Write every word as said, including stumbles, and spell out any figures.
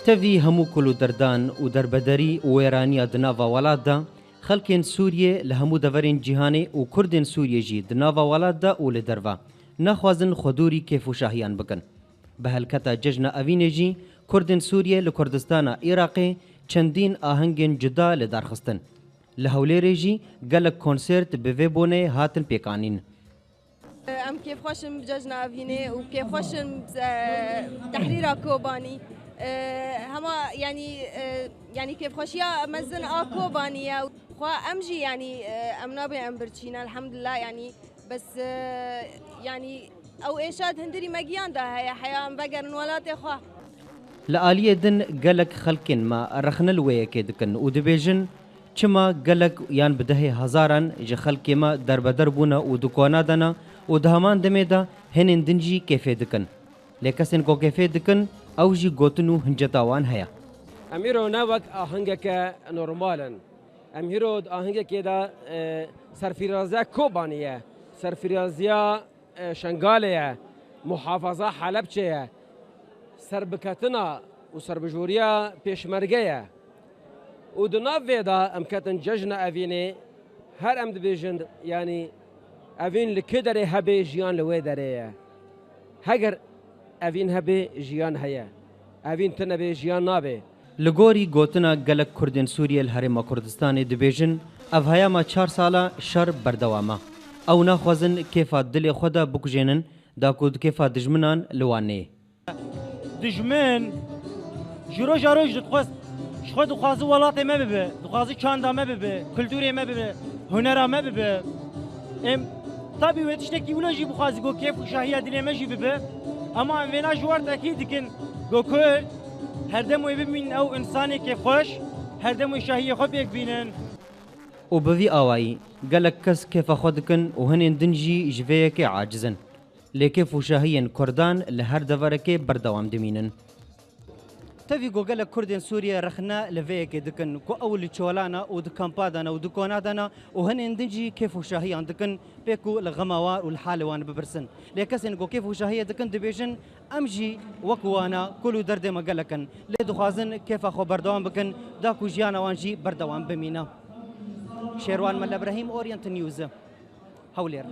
Tevî hemû kul û derdan û derbederî û wêraniya di nava welat de, xelkên Sûriyê li hemû deverên cîhanê û Kurdên Sûriyê jî di nava welat de û li derve, naxwazin xwe dûrî kêf û şahiyan bikin. Bi helketa Cejna Evînê jî Kurdên Sûriyê li Kurdistana Iraqê çendîn ahengên cuda li dar xistin. Li Hewlêrê jî gelek konsert bi vê boneyê hatin pêkanîn. Em kêfxweş in bi Cejna Evînê û kêfxweş in, e, tehrîra Kobanî. E, hema, yanî, e, yanî kêfxweşiya mezin a Kobanî ye. Xwe em jî, yanî, e, em nabê em birçîn, elhamdulillah, yanî, bes, e, yanî, ew êşa di hundirî me giyan de heye, heya em vegerin welatê xwe. Li aliyê din gelek xelkên me rexne li wê yekê dikin û dibêjin, çima gelek yan bi dehê hezaran ji xelkê me derbeder bûne û dukana dane û di heman demê de hinên din jî kêfê dikin. Lê kesên ku kêfê dikin, ew jî gotin û hinceta wan heye. Em îro ne wek ahengeke normal in. Em hîro di ahengekê de, e, serfiraziya Kobanî ye. Serfiraziya e, Şengalê ye, muhafaza Helebçe ye, serbiketina û serbijoriya Pêşmerge ye. Û di nav vê de em ketin Cejna Evînê, her em dibêjin, yanî Evîn li kê derê hebe, jiyan li wê derê ye. Heger Evîn hebe, jiyan heye. Evîn tune bê, jiyan nabe. Li gorî gotina gelek Kurdên Sûriyê li Herêma Kurdistanê dibêjin, ev heyama çar sala şer berdewam e. Ew naxwazin kêfa dilê xwe de bikujênin, da ku di kêfa dijminan li wan neyê. Dijmin ji roja roj dixwest, ji xwe dixwazi welatê me bibe, dixwazi çanda me bibe, kulturê me bibe, hunera me bibe. Em tabî wê tiştekî wilo jî bixwazî ku kêf û şahiya dilê me jî bibe. Ema em vêna ji war tekî dikin ku Kurd her dem wê bibînin ew însanê kêfxweş, her dem wê şahiyê xwe pêk bînin. Û bi vî awayî gelek kes kêfa xwe dikin û hinên din jî ji vê yekê aciz in. Lê kêf û şahiyên Kurdan li her deverekê berdewam dimînin. Tevî ku gelek Kurdên Sûriyê rexne li vê yekê dikin ku ew li çolana û di kampa de ne û di kona de ne û hinên din jî kêf û şahiyan dikin, pê ku li xema wan û li halê wan bibirsin. Lê kesên ku kêf û şahiyê dikin dibêjin, em jî wek wana kul û derdê me gelek in. Lê dixwazin kêfa xwe berdewam bikin, da ku jiyana wan jî berdewam bimîne. Şêrwan Mele Brehîm, Orient News, Hewlêr.